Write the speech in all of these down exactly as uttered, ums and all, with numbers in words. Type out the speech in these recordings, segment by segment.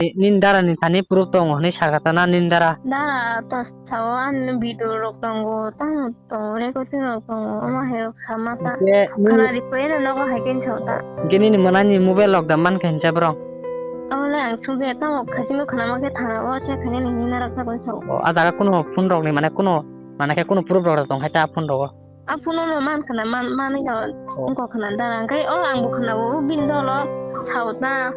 Nini dara ni thani proof tongo hwnwi sakha ta na nini dara? Dara to sao ani video rok tongo, tamo tongo, recording rok tongo, omo hai rok sama ta. Hwnkhe nini khana ri pore no nogo hai khe sao ta. Hwnkhe nini mwnani mobile rok da mankha hinsa borok? Omo le ang sungde tamo khaising no khana ma khe thana o che khaina ni hwnwi narwk sa koi sao. O, a jaga kuno phone rok ni mane kuno, mane khe kuno proof rok tong khai ta a phone rogo? A phone no man khana, man, manwi no. Oh. Wngkok khana dara, hwnkhe o ang bo khana o, o bini dolo sao ta.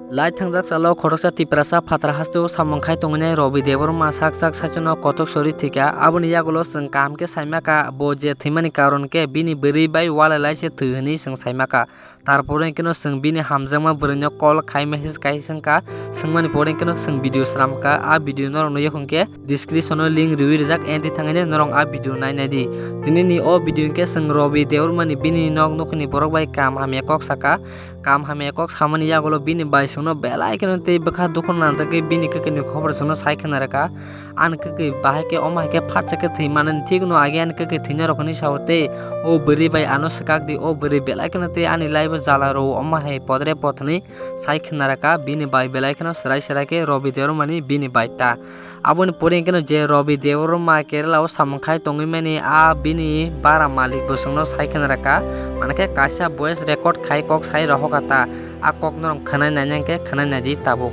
Lai thangjak salo khoroksa Tiprasa phataro hasteo samung khai tongnai Robi Debbarma sak sak saichano kotok sori thwikha. Aboni yagulo chwng kaham khe saima kha, bo je thwimani karon khe bini bwrwi bai walai lai se thwi hwnwi chwng saima kha. Tarpore hwnkhe no chwng bini hamjakma bwrwino call khai message khai swngkha, swngmani pore hwnkhe no chwng video sramkha. A video norok nugwi hwnkhe description o link riwi rijak, enti thangwi norok a video nai nai di. Tini ni o video hwnkhe chwng Robi Debbarma ni bini nok nukhungni borok bai kaham hamya kok saka. Kaham hamya kok samani yagulo bini bai chwngno belai kheno tei bwkha dukhu nangjagwi bini kwkwi ni khobor chwngno sai khna rwkha. Ani kwkwi bahai khe omo hai khe phatsa khe thwi manani, thikno age ani kwkwi thwina rok hinwi sao tei o bwrwi bai ano swkak di, o bwrwi belai kheno tei ani life o jala rwo omo hai podre pod hwnwi sai khna rwkha. Bini bai belai kheno swrai swrai khe Robi Debbarma ni bini bai ta. Aboni pore hwnkhe no je Robi Debbarma Kerala o samung khai tongwi mani a bini bara malik bo chwngno sai khna rwkha, manakhe kaisa voice record khai kok sai rohokha ta, a kok norok khwnai nai hwnkhe khwnai nai di tabuk.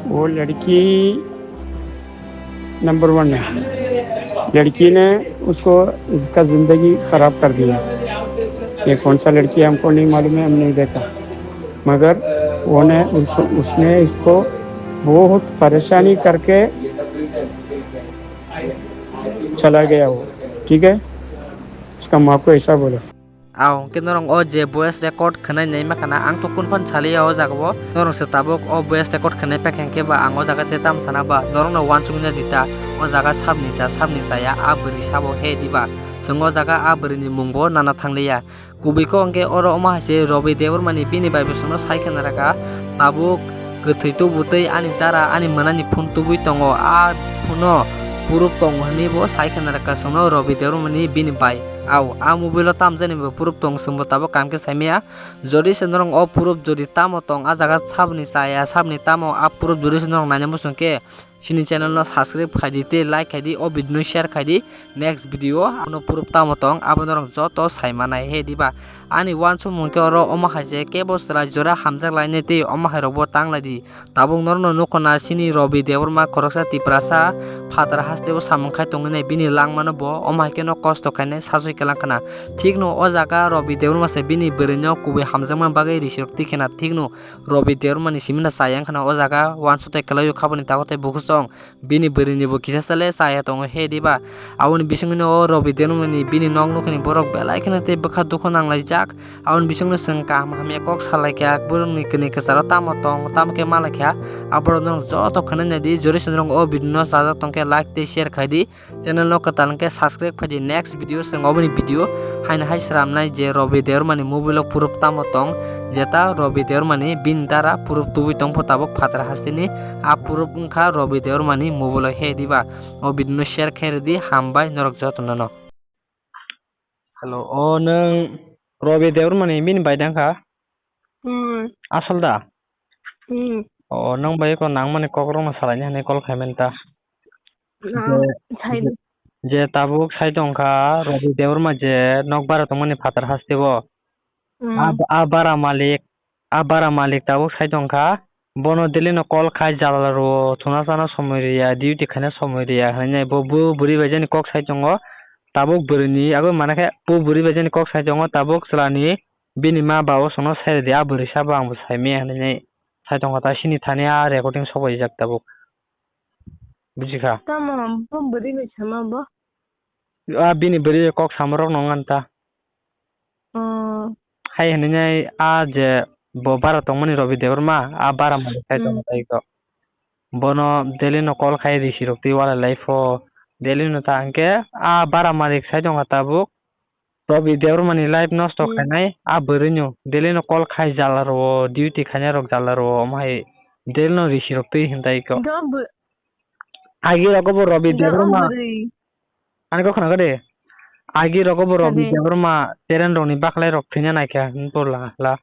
वो लड़की number one है। लड़की ने उसको, इसका जिंदगी खराब कर दिया। ये कौन सा लड़की है, हमको नहीं मालूम है, हम नहीं देखा। मगर वो ने, उस, उसने इसको बहुत परेशानी करके चला गया वो, ठीक है? उसका माँ को ऐसा बोला। Aw, hwnkhe norok o je voice record khwnai nai ma khana, ang to kunu phano saliya o jaga o, norok se tabuk o voice record khwnai paikha hwnkhe ba ang o jaga tei tamo sana ba, norok no uansukna di ta, o jaga sabni cha, sabni chaya, a bwrwi sabo he di ba, chwng o jaga a bwrwi ni mung bo nana thangliya. Kubui kok hwnkhe oro omo hai se Robi Debbarma ni bini bai bwswk no sai khna rwkha, tabuk kwthwi tubutwi ani dara ani mwnani phone tubui tongo, a phone o proof tongo hwnwi bo sai khna rwkha chwngno Robi Debbarma ni bini bai. Aw, a mobile o tamjani bo proof tong, chwngbo tabuk kaham khe saimaya. Jodi se norok o proof jodi tamo tong, a jaga sabni chaya, sabni tamo, a proof jodi se norok naina muchung khe, chini channel no subscribe khai di tei like khai di, o video no share khai di. Next video o abono proof tamo tong, abo norok joto sai manai he diba. Ani uansukmung khe oro omo hai je kebo chwrai jora hamjak lainai tei omo hai rok bo tang lai di. Tabuk norokno nukho na, chini Robi Debbarma khoroksa Tiprasa phatar hasteo samung khai tongwi nai, bini langmano bo omo hai kheno kosto khainai sachoi kwlang khna. Thikno o jaga Robi Debbarma se bini bwrwino kubui hamjakma bagwi risirok twi khna, thikno Robi Debbarmani simi no chaya wngkhna o jaga uansukthai kwlaio, khaboni tago tei bukhuk chwng bini bwrwini bo kisa chale chaya tongo he diba. Aboni bisingno o Robi Debbarmani bini nok nukhungni borok belai kheno tei bwkha dukhu nanglaijak. Aboni bisingno chwng kaham hamya kok salaikha, borokni kwnwi kwcharo tamo tong, tamo khe malaikha, aborok norok joto khwnai nai di. Jodi se norok o video no chajak tongkhe like tei share khai di, channel no kwtal hwnkhe subscribe khai di. Next video chwng oboni video haino hai sramnai je Robi Debbarmani mobile o proof tamo tong, jeta Robi Debbarmani bini dara proof tubui tongpho tabuk phatar hasteni, a proof wngkha Robi Debbarmani mobile o he diba. O video no share khai rwdi, hambai norok jotono no. Hello, o nwng Robi Debbarmani bini bai dang kha? Hmm. Asol da? Hmm. O, nwng bai ko nangmani kokrokno salaini hwnwi call khaimani ta? Na, je, sai je, je tabuk sai tong kha, Robi Debbarma je nok bara tongmani phatar hasteo. Hmm. A, a bara malik, a bara malik tabuk sai tong kha, bono daily no call khai jala rwo, thuna chana somoi rwya, duty khaina somoi rwya hwnwi bo, bo bwrwi bai jani kok sai tongo, tabuk bwrwini, abo mana khe bo bwrwi bai jani kok sai tongo, tabuk chwlani bini ma ba o chwngno sai rwdi, a bwrwi sabo ang bo sai maya hwnwi sai tong kha, ta sini thani a recording sok bai jak tabuk. Buji kha. Tamo bo bwrwi bai sama bo? A bini bwrwi kok samorok no ngan ta. Oh. Hai hwnwi nai a je bo bara tongmani Robi Debbarma, a bara malik sai tongo tai ko. Bono daily no call khai risi rok twi walai lai pho. Daily no ta hwnkhe a bara malik sai tongkha tabuk. Robi Debbarmani life nosto khainai a bwrwino daily no call khai jala rwo, duty khainai rok jala rwo, omo hai daily no risi rok twi hwntai ko. Agi rogo bo Robi Debbarma. Ani kok khna de. Agi rogo bo Robi Debbarma cheren rok ni baklai rok thwina naikha hin por la la.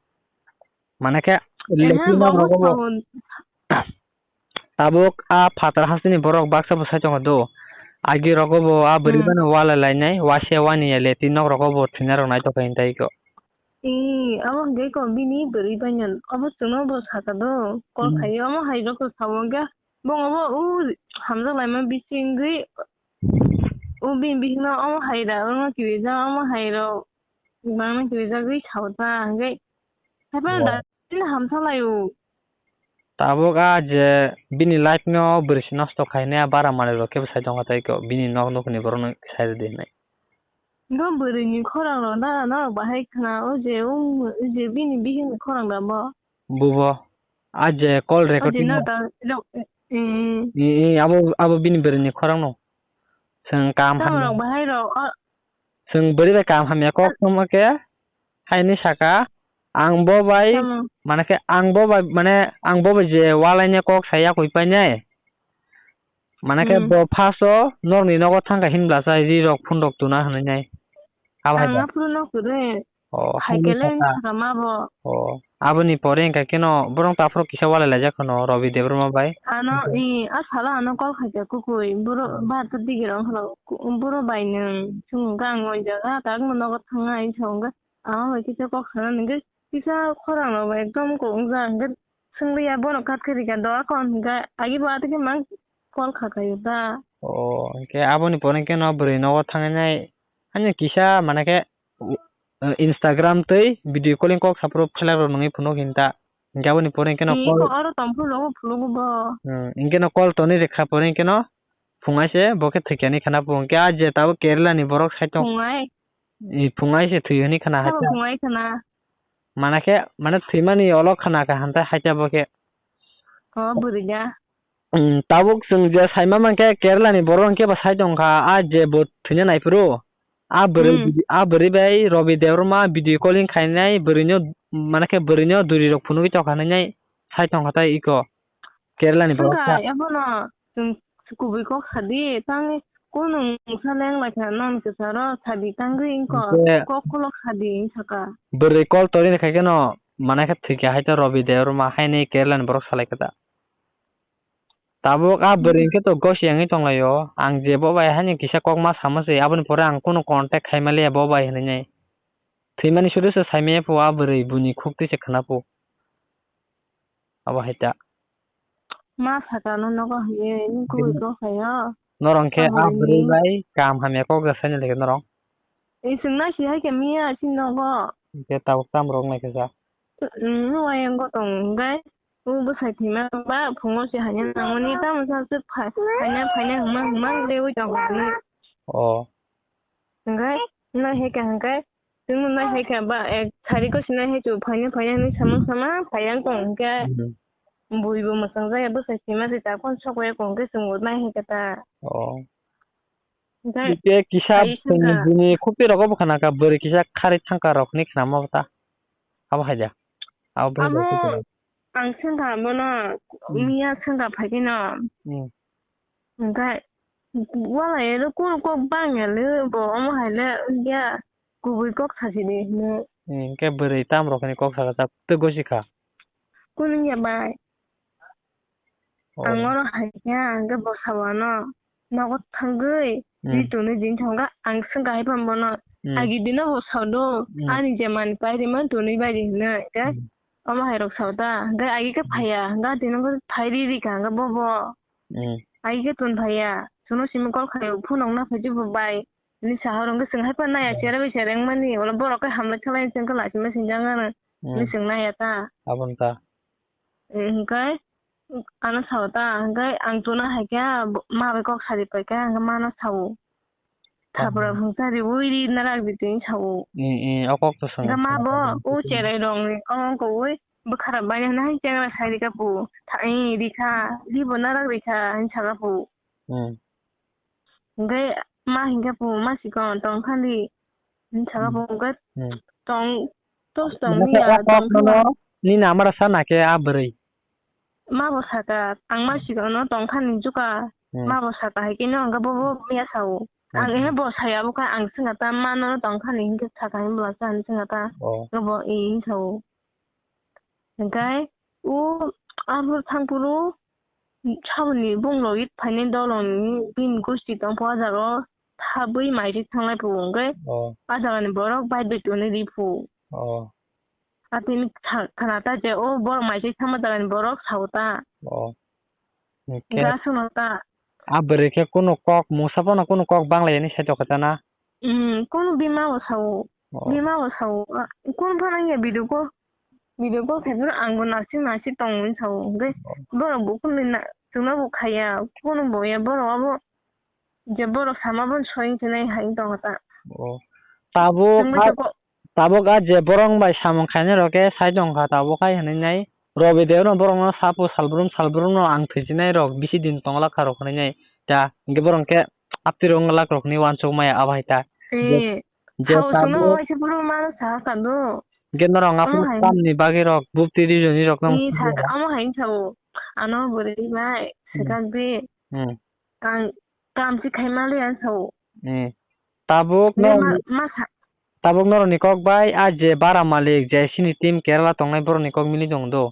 Mane khe lekhi nok rogo bo. Tabuk a phatar hasteni borok baksa bo sai tongo do. Agi rogo bo a bwrwi Hmm. bano walai lainai, wasia wani ya leti nok rogo bo thwina rok nai tokha hintai ko. Ee, abo hwnkhe ko bini bwrwi bainon. Abo chwngno bo saka do. Kol Hmm. khaio, omo hai rok to sao hwnkhe. Bo obo o hamjak laima bisingwi, o bini bisingno omo hai da, omo kirijak, omo hai rok. Bangma kirijagwi sao ta, hwnkhe. Haiphano Oh. da, bini hamsa laio. Tabuk a je bini life no bwrwi se nosto khainai, a bara manwi rok khe bwsai tongkha tei ko bini nok nukni borok no sai rwdi hinwi. Bo bwrwi ni khorang rok da norok bahai khna o je o o je bini bihik ni khorang da bo. Bubo a je call O record je no ta lo eh. I, i, abo abo bini bwrwi ni khorang no. Chwng kam Tamo hamya. Rok bahai rok o Chwng bwrwi bai kam hamya kok thumma khe, haini saka, ang bo bai, Tamo. mane khe ang bo bai, mane ang bo bai je walaina kok saya koi painai. Mane khe Hmm. bo first o norni nogo thangkha hinbla sa ri rok phone rok tuna hinwi nai. Abo hai Ang da. Aphuru no kwrwi. Oh, Hai haini kele saka. Saka ma bo. Oh, aboni pore hwnkha khe no borok to aphuru kisa walai laijak khano Robi Debbarma bai. Ano Hwnkhe i a sala ano call khaijak kukui. Boro Hmm. bahar to digi rok khalo. Ku-, boro bai nwng. Chwng hwnkha ang o jaga tak no nogo thangna hinwi sa hwnkha. Ama bai kisa kok sana hwnkhe kisa khorang rok bai ekdom kok wngjak hwnkhe swngli ya bono kat khe rikha do akon hwnkhe agi bo atwkhe mang call kha khaio da. Oh, hwnkhe aboni pore hwnkhe no bwrwi nogo thangnai. Ani kisa mane khe, uh, Instagram tei video calling kok saphuru phalak rok nungwi phunuk hinta. Hwnkhe aboni pore hwnkhe no Ee, call ko oro tongphuru rogo phulugo bo. Hmm, hwnkhe no call tonwi rwkha pore hwnkhe no phungai se bo khe thwikya ni khana phung. Hwnkhe a je tabuk Kerala ni borok side tong. Phungai. Ee, phungai se thwi hwnwi khana Sabo haikhe. Phungai khana. Mana khe, mane thwimani olo khana kha hwnta haikhe bo khe. O bwrwi da. Hmm, tabuk chwng je saima mankhe Kerala ni borok hwnkhe bo sai tongkha, a je bo thwina naiphuru. A bwrwi Hmm. bidi-, a bwrwi bai Robi Debbarma video calling khainai bwrwino, mane khe bwrwino duri rok phunugwi tokha hinwi sai tongkha tai iko Kerala ni borok Wngkha sa. Ebono chwng kubui kok sadi, tangwi kunu mungsa leng lai kha non kwcharo sadi tangwi wngkha Hwnkhe kok kolok sadi wng saka. Bwrwi call tori ni khai kheno mane khe thwikha hai to Robi Debbarma haini Kerala ni borok salai kha ta. Tabuk a bwrwi Hmm. hwnkhe to gosi wngwi tonglaio. Ang je bo bai haino kisa kok ma sama se, aboni pore ang kunu contact khai maliya bo bai hinwi nai. Thwimani sudu se saimaya pho a bwrwi buini khuk twi se khna pho. Abo hai ta. Ma saka no nogo hinwi, nini kubui Bini kok saio. Norok khe a bwrwi bai kam hamya kok da saini lage norok. Iswk nasi hai khe miya si nogo. Hwnkhe tabuk tamo rok nai khe sa. Hmm, wayang gotong hwnkhe. O bwsai thwima ba phungo se haina nangmani tamo sa se pha-, haina phaina hwngma hwngma rewi tong hinwi. Oh. Hwnkhe nai hai kha hwnkhe chwngno nai hai kha ba ek sari gosi nai hai chu phaina phaina hinwi samung sama phaiya wng tong hwnkhe Hmm. Bui bo mwchang jaya bwsai thwima se ta phone sok waya kong khe chwngbo nai hai kha ta. Oh. Hwnkhe Hwnkhe kisa hai bini, saka. Bini khukti rogo bwkha naka bwrwi kisa kharwi thangka rok hinwi khna ma ta. Abo hai da. Abo bwrwi Abo rok khukti rok. Ang swngkha bono, Hmm. miya swngkha phai kheno. Hmm. Hwnkhe walai elo kunu kok bang ya le bo omo hai le ya kubui kok sasi de hino. Hmm, hwnkhe bwrwi tam rok hwnwi kok saka ta tei gosi kha. Kunu ya bai. Oh. Ang oro hai khe ang khe bwsao ano nogo thangwi Hmm. ri tonwi jin thangkha ang swngkha hai phano bono Hmm. agi dino bo sao do Hmm. ani je mani pai rima tonwi bai di hinwi khe Hmm. omo hai rok sao ta hwnkhe agi khe Hmm. phaiya hwnkhe tini phai ri ri kha hwnkhe bo bo Hmm. agi khe tong phaiya chwngno simi call khai phone rok na phai di bo bai ni sahor hwnkhe chwng hai phano naiya Hmm. chera bai chera wngmani ulo borok khe hamlai thalai chwng khe lachima sinjak ano Hmm. Ni chwng naiya ta. Aboni ta. Eh, hwnkhe ano sao ta, hwnkhe ang chwngno hai khe bo-, ma bai kok sadi pai khe, hwnkhe mano sao. Thapra phungsa riui ri narak di tini sao. Eh, eh, o kok to swng. Hwnkhe ma bo, o cherai rong ni kok wng koi, bwkha rok bai nai chengra sai rika pu. Tha-, eh, rikha, ribo narak rikha, hin saka pu. Hmm. Hwnkhe ma hinkhe pu, ma sikon tong thani. Hin saka pu, hwnkhe Hmm. tong, tos tong niya, tong thani. Nini amara sana khe a bwrwi. Ma bo saka, ang ma Hmm. sikon no tong thani juka. Hmm. Ma bo saka hai khe no, hwnkhe bo, bo miya sao. Hmm. Ang ehe bo saya bo kha, ang swnga ta, ma no tong thani hinkhe saka hin bwla sa hin swnga ta. Oh. Hwnkhe bo, ee, hin sao. Hwnkhe, o, arphuh thangphuru, saboni bung logi phainai dolongni bini gosti tongpho, a jaga o thabwi maisai thanglai phu hwnkhe, Oh, a jagani borok bai bai tonwi ri phu. Oh. Atini kha-, khana ta je, o borok maisai thangma jagani borok sao ta. Oh. Hwnkhe Ga sono ta. A bwrwi khe kunu kok, mungsa bono kunu kok banglai yani sai tokha ta na? Hmm, kunu bima bo sao. Oh. Bima bo sao. A, kunu phano ya video call. Video call khe phano ang bo nasing nasing tong hwnwi sao. Hwnkhe Oh. borok bo kunu na, chwngno bo khaiya. Kunu bo ya borok abo je borok sama bono soi hinwi hai tongkha ta. Oh. Tabuk Chwngno a, to ko- tabuk a je borok bai samung khainai rok khe sai tongkha tabuk hai hinwi nai. Robi de no borok no sapo salbrum salbrum no ang thwijinai rok bisi din tongla kha rok hinwi nai. Ta hwnkhe borok khe apti rok wngla rok hinwi uansuk maya abo hai ta. Je, Eh, je sao tabuk chwngno waisa borok mano sa kha do. Hwnkhe norok Omo aphuru hai. Tamni bagwi rok bupti rijoni rok no Ni sa, omo hai sao. Ano bwrwi bai, Hmm. Swkang di. Hmm. Ang Kamchi khai mali ang sao. Eh. Tabuk Be no, ma, ma sa. Tabuk norokni kok bai a je bara malik je sini team Kerala tongnai borokni kok mili tong do.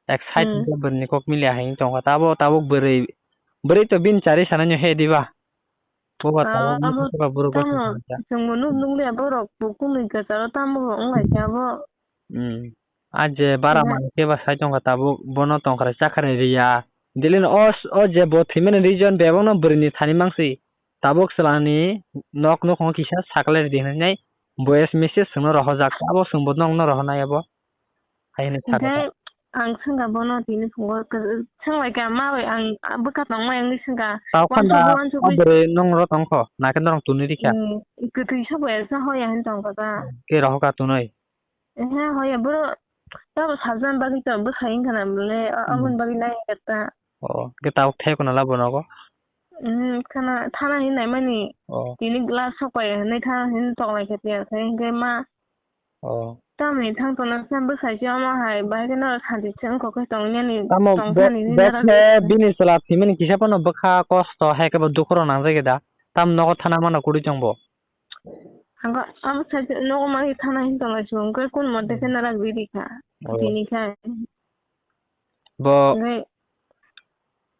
Ek side Hmm. hwnkhe bwrwini kok mili ahai tongkha. Tabo tabuk bwrwi, bwrwi to bini chari sanai no he diba. Boba Ah, tabuk abo nukhuka borok tamo gosok kha. Chwngbo nuk nukliya borok bo kunui kwcharo tamo bo wng lai khe abo. Hmm. A je bara Omo. Malik khe ba sai tongkha tabuk bono tongkhra chakharni riya. Delino o, o je bo thwimani region bebakno bwrwini thani mangsi. Tabuk chwlani nok nukhungo kisa sakle ridi hinwi voice message chwngno rohorjak. Abo chwngbo nokno rohornai abo. Hai hwnwi sakha. Hwnkhe ang swngkha bono tini phungo, swnglaikha ma bai ang bwkha tongmai wngwi swngkha. Tao khanda, uansukgwi, uansukgwi. A bwrwi nokno tongkho, nakhe norok tunwi rikha. Hmm, kwthwi sobo ya sa hoya hwn tongkha ta. Khe rohorkha tunwi. Ehe, hoya, boro tabo sajna bagwi to bwsai wngkha na bole, a-, Hmm. Aboni bagwi nai wngkha ta. Oh, hwnkhe tabuk thai khuna labo nogo? Hmm, khana, thana hinwi naimani. Oh. Tini glass sok pai hinwi thana hinwi tok lai khe tiyar khai hwnkhe ma. Oh. Tamni thang tongna khe bwsai se omo hai, bahai kheno santi se wngkha khe tongya ni tamo tong bo-, thani hinwi bo narak khe khe. Bini chwla thwimani kisa phano bwkha kosto hai khe bo dukhu rok nangjak da. Tam nogo thana mano kwrwi tong bo. Hwnkhe abo side o nogo mangwi thana hinwi tonglai se, hwnkhe kun mote khe nara biri kha. Oh. Tini khe. Bo hwnkhe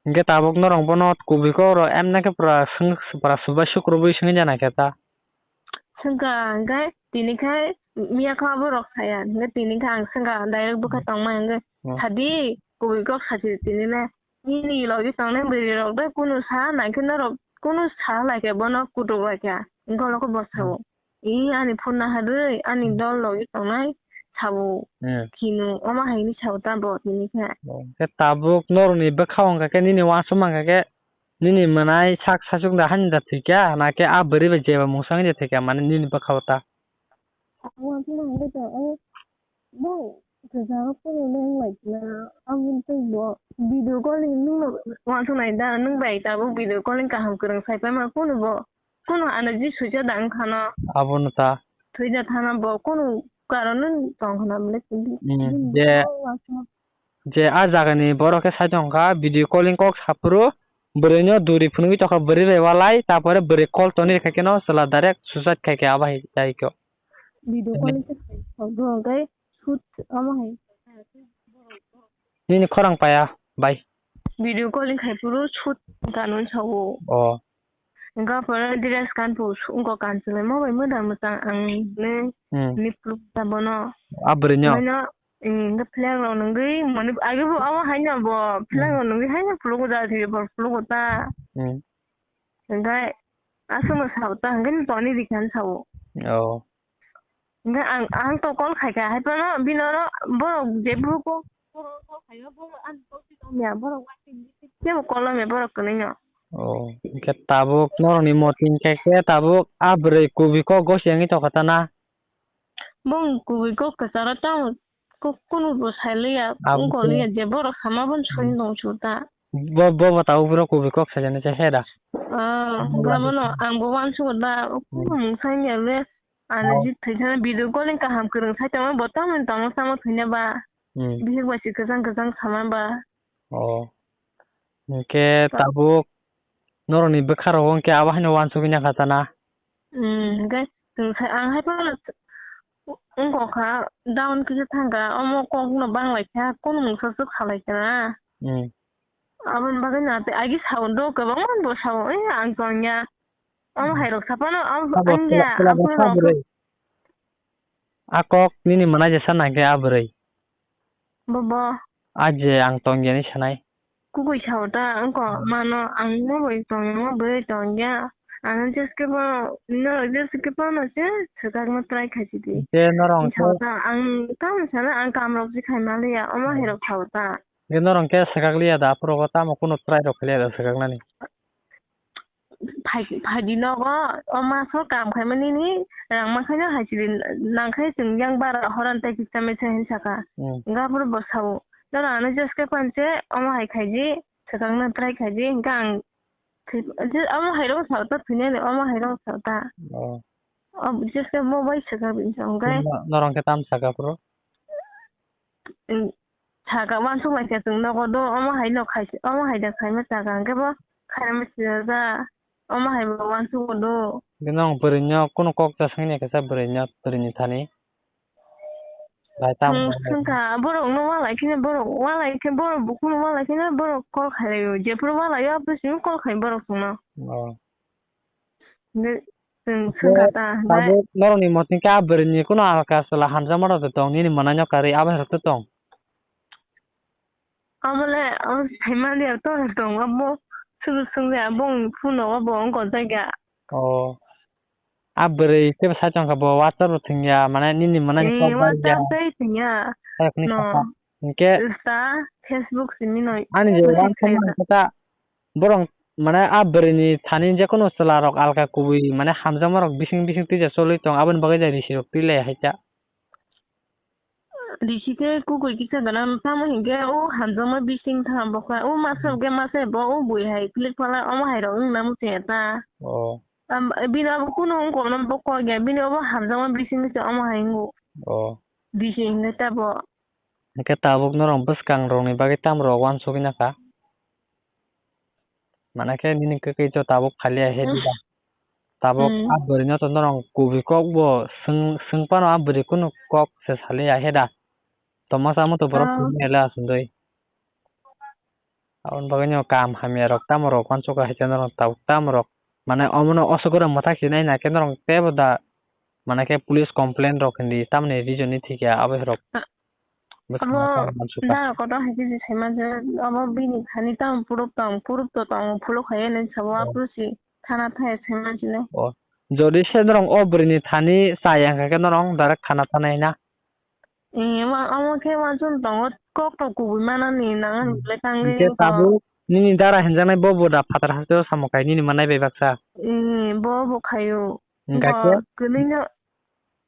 hwnkhe tabuk norok bono kubui kok rok emna khe pura swng, pura subai sukrubui swngwi jana khe ta. Swngkha hwnkhe tini khe miya khe abo rok saya, hwnkhe tini khe ang swngkha direct bwkha tongmani hwnkhe. Oh. Sadi kubui kok sadi tini le. Nini logi tongnai bwrwi rok de kunu sa nai khe norok kunu sa lai khe bono kutuk lai khe golok bo sao. Hmm. I ani phone naharwi ani dol logi tongnai sao. Hmm. Khinu omo hai ni sao ta bo tini khe. Oh, khe tabuk norokni bwkha wngkha khe nini uansuk mankha khe nini mwnai sak sasuk da hani da thwikha na khe a bwrwi bai jeba mungsa wngya thwikha mane nini bwkha o ta. Ang uansuk mankha khe to, eh, Bo kwcharo phone le wng lai khe na, aboni tei bo video calling nwng no uansuk nai da, nwng bai tabuk video calling kaham kwrwng sai paima kunu bo, kunu ano ji suija da wng khano. Abono ta. Thwija thana bo kunu karon no tong khana bole. Hmm, bini je, bo uansuk. Je a jagani borok khe sai tong kha, video calling kok saphuru bwrwi no duri phunugwi tokha bwrwi bai walai, tapore bwrwi call tonwi rwkha khe no chwla direct suicide khai khe abo hai jai khe. Video calling khe sai tong khe shoot omo hai. Nini khorang paya bai. Video calling khai phuru shoot kanun sao. Oh. Hwnkhe aphuru dress kan phu wngkha kanchwlwi mo bai mwda mwchang ang ne Hmm. Ni phuluk ta bono. A bwrwi no? Bono, hmm, hwnkhe flag rok nungwi mani age bo abo haino bo flag rok nungwi haino phuluk da thwi bo phuluk ta. Hmm. Hwnkhe aswkno sao ta hwnkhe ni toni rikha sao. Oh. Hwnkhe ang, ang to call khaikha, hai phano bini oro borok jephuru call, borok call khaio, borok ani call receive tongya, borok uansuk kebo call lamya, borok kwnwi no. Oh, hwnkhe tabuk norokni motwi hwnkhe khe tabuk a bwrwi kubui kok gosi wngwi tongkha ta na? Bong kubui kok kwcharo tamo kok kunu bo sai liya, abo wngkha khe liya, je borok sama bono soi tong su ta. Bo, bo, bo tabuk bwrwi kubui kok sajaknai se he da? Ah, abo gabano ang bo uansukgo da, hmm, kunu mung sai liya le. Ano, oh, jit thwi thana video calling kaham kwrwng sai tongma bo tamo tamo samo thwina ba. Hmm. Bihik bai se kwchang kwchang sama ba. Oh. Hwnkhe ta- tabuk norokni bwkha rok hwnkhe abo haino uansugwi nangkha ta na? Hmm, hwnkhe chwng sai ang hai phano wngkha down kisa thangkha, omo kokno banglaikha, kunu mungsa swk salaikha na. Hmm. Aboni bagwi no tei agi sao do kwbangma bo sao, "Eh, ang tongya." Omo Hmm. hai rok sapano, am, Sabo ang ya, sila, sila ang bo phuru sa rok. Bwrwi. A kok nini mwnai je sana khe a bwrwi. Bo, bo. A je ang tongya ni sanai. Kukui sao ta, ang ko Hmm. mano, ang mo bai tongya, mo bai tongya. Ang jeske bo, no, jeske bo no se, swkakna try khai si di. Je norong Sao ke ta, ang tamo sana, ang kam rok si khai maliya, omo Hmm. hai rok sao ta. Je norong ke swkak liya da, aphuru ko tamo kuno try rok khai liya da swkaknani. Phai, phaidi nogo, o maso kam khaima nini rang mankhaino hai chini nangkhai chwng yang bara horan tei kisa mesa hin saka. Hmm. Hingke aphuru bo sao, "Nono ano jeske panse omo hai khaidi, swkangna try khaidi," hingke ang thwi, je omo hai rok sao ta thwinani, omo hai rok sao ta. Oh. O jeske mo bai swkang bini sao hingke. Norong khe tam saka aphuru? Saka uansuk lai khe chwng nogo do, omo hai no khai, omo hai da khaima chaka hingke bo khaima sijak ja, omo hai bo uansugo do. Bini nwng bwrwi no kunu kok cha swngya kisa bwrwi no, bwrwi ni thani. Lai tamo Hmm, wng lai. Swngkha borok no walai khe borok walai khe borok bo kunu walai khe borok call khai lai o, jephuru walai o aphuru simi call khai borok chwng no. Oh. Hingke chwng swngkha ta, hingke tabuk norokni moting khe a bwrwini kunu alka chwla hamjakma rok tong, nini mwnaino karwi abo hai rok tong? Amo le, amo sai manya to tong, abo swngwi swngwi abo phone o bo wng ko jaga. Oh. A bwrwi khe bo sai tong kha, bo WhatsApp rok thwngya, mane nini mwnaini kok bai ya. WhatsApp tei thwngya. Hingke Insta, Facebook simi no. Ani je uansukma hingke ta borok mane a bwrwini thani jekono chwla rok alka kubui mane hamjakma rok bising bising twi ja cholwi tong aboni bagwi ja risi rok twi lai hai ta. Risi khe kukui kisa gana tamo hingke o hamjakma bising tha bokha o masa hingke masa bo o bui hai click phala omo hai rok wngna muchung ya ta. Oh. Am, bini abo kunu wngkok no bo kok ya bini obo hamjakma bising se omo hai wngo. Oh. Risi hingke ta bo. Hingke tabuk norok bwskang rokni bagwi tamo rok uansugwi nakha? Mane khe nini kwkwi to tabuk khaliya he diba? Tabuk hmm. A bwrwi no to norok kubui kok bo swng, swng phano a bwrwi kunu kok se saliya he da? Tongma chama to borok ah. Swngwi le aswngwi. Aboni bagwi no kam hamya rok tamo rok uansukha hai khe norok tabuk tamo rok. Mane omono osugura mwthak sinai na khe norok teibo da mane khe police complaint rok hindi tamni region ni thikya abo rok. Abo da kotor hai khe se sai manjak, abo bini thani tamo proof tong, proof to tong, phuluk hai nai sabo oh. Aphuru si thana thai sai manjak le. Oh. Jodi se norong o bwrwini thani chaya hwnkha khe norong direct thana thanai na. Eh, amo khe uansuk tongo, kok to kubui manani nang hmm. Bwle tangwi hwnkhe tabuk nini dara hinjaknai bo bo da phatar hasteo samo khai nini manai bai baksa. Eh, bo bo khaio. Hwnkha khe? Bo kwnwi no.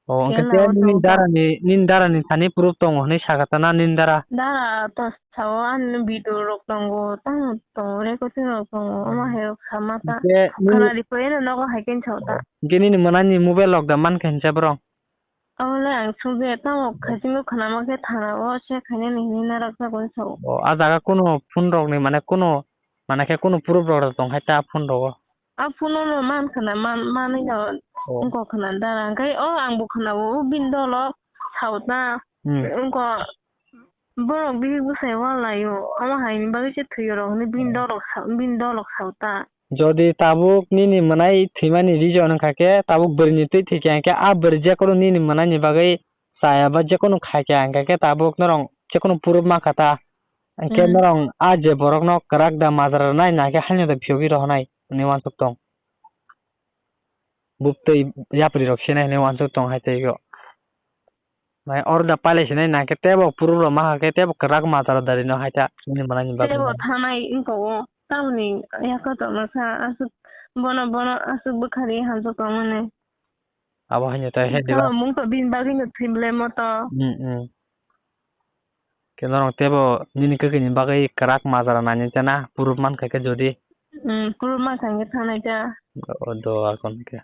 Oh, hwnkhe khe nini darani, nini darani thani proof tongo hwnwi sakha ta na nini dara? Dara to sao ani video rok tongo, tamo tongo, recording rok tongo, omo hmm. Hai rok sama ta. Hwnkhe nini khana di pore no nogo hai khe sao ta. Oh, hwnkhe nini mwnani mobile rok da mankha hinsa borok? Omo le ang sungje tamo hmm. Khachingno khwnama khe thana o se khainani hinwi narak jagoni sao. Oh, a jaga kunu phone rokni mane kunu, mane khe kunu proof rok tong hai ta phone rogo? A phone no man khna, man, manwi no oh. Wngkok khna dara. Hwnkhe o ang bo khna o, o bini dolo sao ta. Hmm. Wngkok borok bihik bwsai walaio. Omo haini bagwi se thwio rok hinwi bini hmm. Dolok sao, bini dolok sao ta. Jodi tabuk nini mwnai thwimani reason wngkha khe tabuk bwrwini twi thwikha hwnkhe a bwrwi jekono nini mwnaini bagwi chaya ba jekono khaikha hwnkha khe tabuk norok jekono proof mankha ta. Hwnkhe hmm. Norok a je borokno kwrak da majra rwnai na khe haino da phiyogwi rohornai hwnwi uansuk tong. Buktwi yapri rok senai hwnwi uansuk tong hai tei o. Mai oro da pailai sinai na khe tebo proof rok maha khe tebo kwrak majra da rino hai ta chini manani bagwi. Tebo thanai wngkha o tamni yakotok no sa aswk bono bono aswk bwkhari hamjak tongmani. Abo haino ta he diba. Mung to bini bagwi no thwi bwle moto. Hmm, hmm. Khe norok tebo nini kwkwi ni bagwi kwrak majra nani chana proof mankha khe jodi. Hmm, proof mankha khe thanai ta. O do akon khe.